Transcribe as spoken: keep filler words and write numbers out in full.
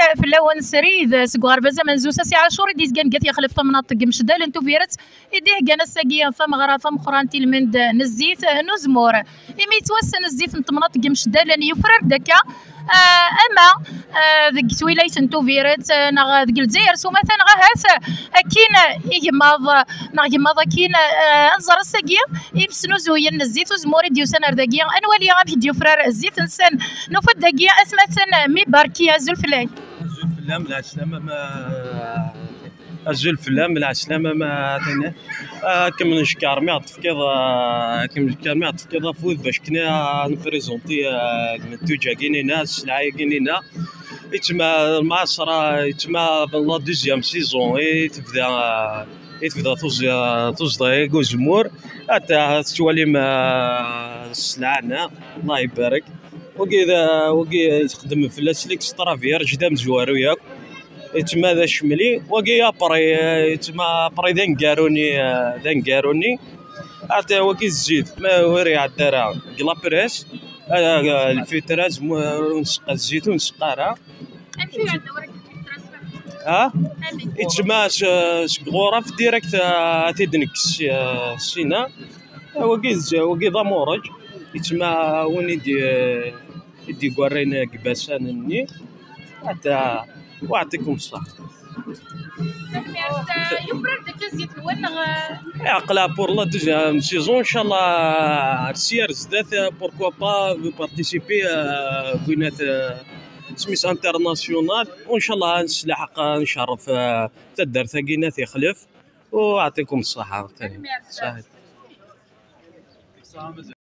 Fell-awen srid seg uɣerbaz amenzu Sasi Ɛacur i d-yezgan deg At Yexlef tamnaḍt deg Mcedal n Tubiret, i d-iheggan ass-agi tameɣra tameqqrant i lmend n zzit n uzemmur. Imi yettwassen zzit n temnaḍt deg Mcedal, yufrar-d akka, ah, ama, ah, deg twilayt n Tubiret, ah, neɣ deg Lezzayer s umata, neɣ ahat, ah, akkin igemmaḍ, neɣ gemmaḍ akkin, ah, ad nẓer ass-agi imesnuzuyen n zzit uzemmur i d-yusan ar dagi. Ad nwali amek i d-yufrar zzit-nsen. Nufa-d dagi atmaten Mibarki, azul fell-ak. Azul fell-am, lɛeslama, ma, azul fell-am, lɛeslama, ma tini. Ah, kem ncekker mi ɣ-d-tefkiḍ, ah, kem ncekker mi ɣ-d-tefkiḍ afud bac kni, ah, nprézenti, ah, lmentuǧ-agi nina, sselɛa-agi nina. Yettma lmaɛṣra, yettma la deuxième saison i tebda, ah, i tebda tuẓ-, ah, tuẓda-agi uzemmur. Ata tettwalim, ah, sselɛa-nni, Allah ibarek. Wagi d, wagi texdem fell-as l'extra vierge, d amezwaru yakk. Yettma d acemli. Wagi apri, yettma apri d aneggaru-nni, d aneggaru-nni. Ata wagi zzit, ma ur iɛedda ara deg la presse, ah, ah, lfitra, zmu-, ur nseqqa zzit, ur nseqqa ara. Amek i iɛedda wara deg lfitra? Ha? Amek? Yettma s-, seg ɣuraf direct, ah, ad t-id-nekkes, ah, sina. Wagi d, wagi d amuṛeǧ. Yettma win i d-, i d-igwarrayen deg ibasan-nni. Ata, ويعطيكم الصحة. Tanemmirt. Yufrar-d akka zzit-nwen, neɣ? Eh, aql-aɣ pour la deuxième saison, inchallah, ar si ar zdat, eh, pourquoi pas vous participer, eh, deg winat, eh, semis international, u inchallah ad neslaḥaq, ad ncerref, eh, taddart-agi n At Ixlef, u aɛṭikum ṣṣeḥḥa. Tanemmirt. Ṣaḥit.